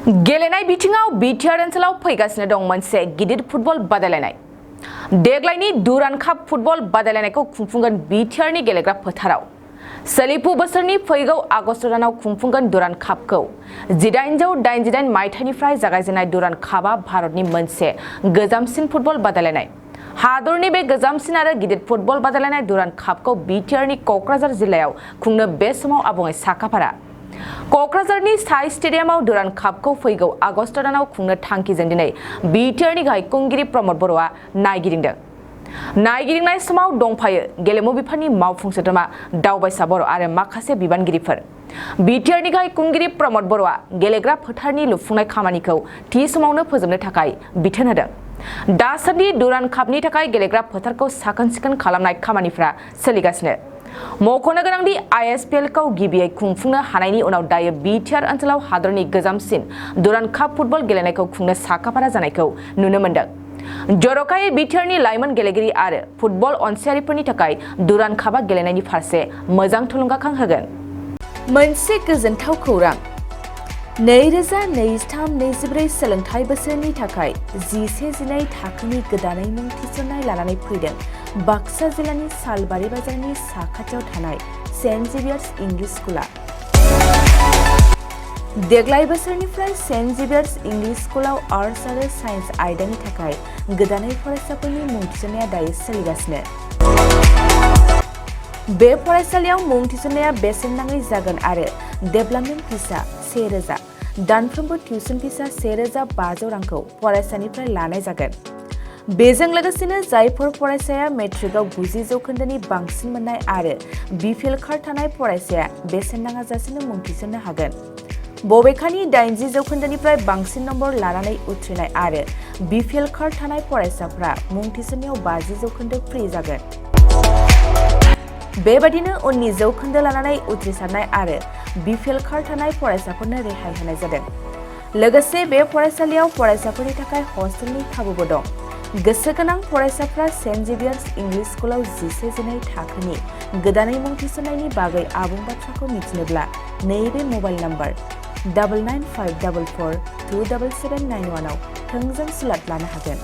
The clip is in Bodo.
गेलेनाय बिथिङाव BTR ओनसोलाव फैगासिनो दं मोनसे गिदिर फुटबल बादायलायनाय। देग्लायनि दुरान्ड काप फुटबल बादायलायनायखौ खुंफुंगोन BTR नि गेलेग्रा फोथाराव। सोलिफु बोसोरनि फैगौ आगस्ट दानाव खुंफुंगोन दुरान्ड कापखौ। 1888 मायथाइनिफ्राय जागायजेननाय दुरान्ड कापआ भारतनि मोनसे गोजामसिन फुटबल बादायलायनाय। हादरनि बे गोजामसिन आरो गिदिर फुटबल बादायलायनाय दुरान्ड कापखौ BTR नि क'क्राझार जिल्लायाव खुंनो बे समाव आबुङै साखाफारा। क'क्राझारनि SAI स्टेडियामाव दुरान्ड कापखौ फैगौ आगस्ट दानाव खुंनो थांखिजों दिनै BTR नि गाहाय खुंगिरि प्रमद बर'आ नायगिदिंदों। नायगिदिंनाय समाव दंफायो गेलेमु बिफाननि मावफुं सोद्रोमा दावबायसा बर' आरो माखासे बिबानगिरिफोर। BTR नि गाहाय खुंगिरि प्रमद बर'आ गेलेग्रा फोथारनि लुफुंनाय खामानिखौ थि समावनो फोजोबनो थाखाय बिथोन होदों। दासान्दि दुरान्ड कापनि थाखाय गेलेग्रा फोथारखौ साखोन-सिखोन खालामनाय खामानिफोरा सोलिगासिनो। मख'नो गोनांदि ISPL खौ गिबियै खुंफुंनो हानायनि उनाव दायो BTR ओनसोलाव हादरनि गोजामसिन दुरान्ड काप फुटबल गेलेनायखौ खुंनो साखाफारा जानायखौ नुनो मोन्दों। जर'खायै BTR नि लाइमोन गेलेगिरि आरो फुटबल अनसायारिफोरनि थाखाय दुरान्ड कापआ गेलेनायनि फारसे मोजां थुलुंगाखां होगोन। मोनसे गोजोनथाव खौरां। 2023-24 सोलोंथाइ बोसोरनि थाखाय 11-12 थाखोनि गोदानै मुं थिसननाय लानानै फैदों बाक्सा जिल्लानि सालबारि बाजारनि साखाथियाव थानाय सेन्ट जेभियार्स इंलिश स्कुला। देग्लाय बोसोरनिफ्राय सेन्ट जेभियार्स इंलिश स्कुलाव आर्ट्स आरो साइन्स आयदानि थाखाय गोदानै फरायसाफोरनि मुं थिसननाया दायो सोलिगासिनो। बे फरायसालियाव मुं थिसननाया बेसेन नाङै जागोन आरो डेभेलपमेन्ट फिसा 1000, दानफ्रोमबो टिउसन फिसा 1500 रांखौ फरायसानिफ्राय लानाय जागोन। बेजों लोगोसेनो जायफोर फरायसाया मेट्रिकआव 90 जौखोन्दोनि बांसिन मोननाय आरो BPL कार्ड थानाय फरायसाया बेसेन नाङाजासेनो मुं थिसननो हागोन। बबेखानि 80 जौखोन्दोनिफ्राय बांसिन नम्बर लानानै उथ्रिनाय आरो BPL कार्ड थानाय फरायसाफ्रा मुं थिसननायाव 50 जौखोन्दो फ्रि जागोन। बेबादिनो उननि जौखोन्दो लानानै उथ्रिसारनाय आरो BPL कार्ड थानाय फरायसाफोरनो रेहाय होनाय जादों। लोगोसे बे फरायसालियाव फरायसाफोरनि थाखाय हस्टेलनि खाबुबो दं। गोसो गोनां फरायसाफ्रा सेन्ट जेभियार्स इंलिश स्कुलाव 11-12 थाखोनि गोदानै मुं थिसननायनि बागै आबुं बाथ्राखौ मिथिनोब्ला नैबे मबाइल नम्बर 9954427791 आव थोंजों सुलाद लानो हागोन।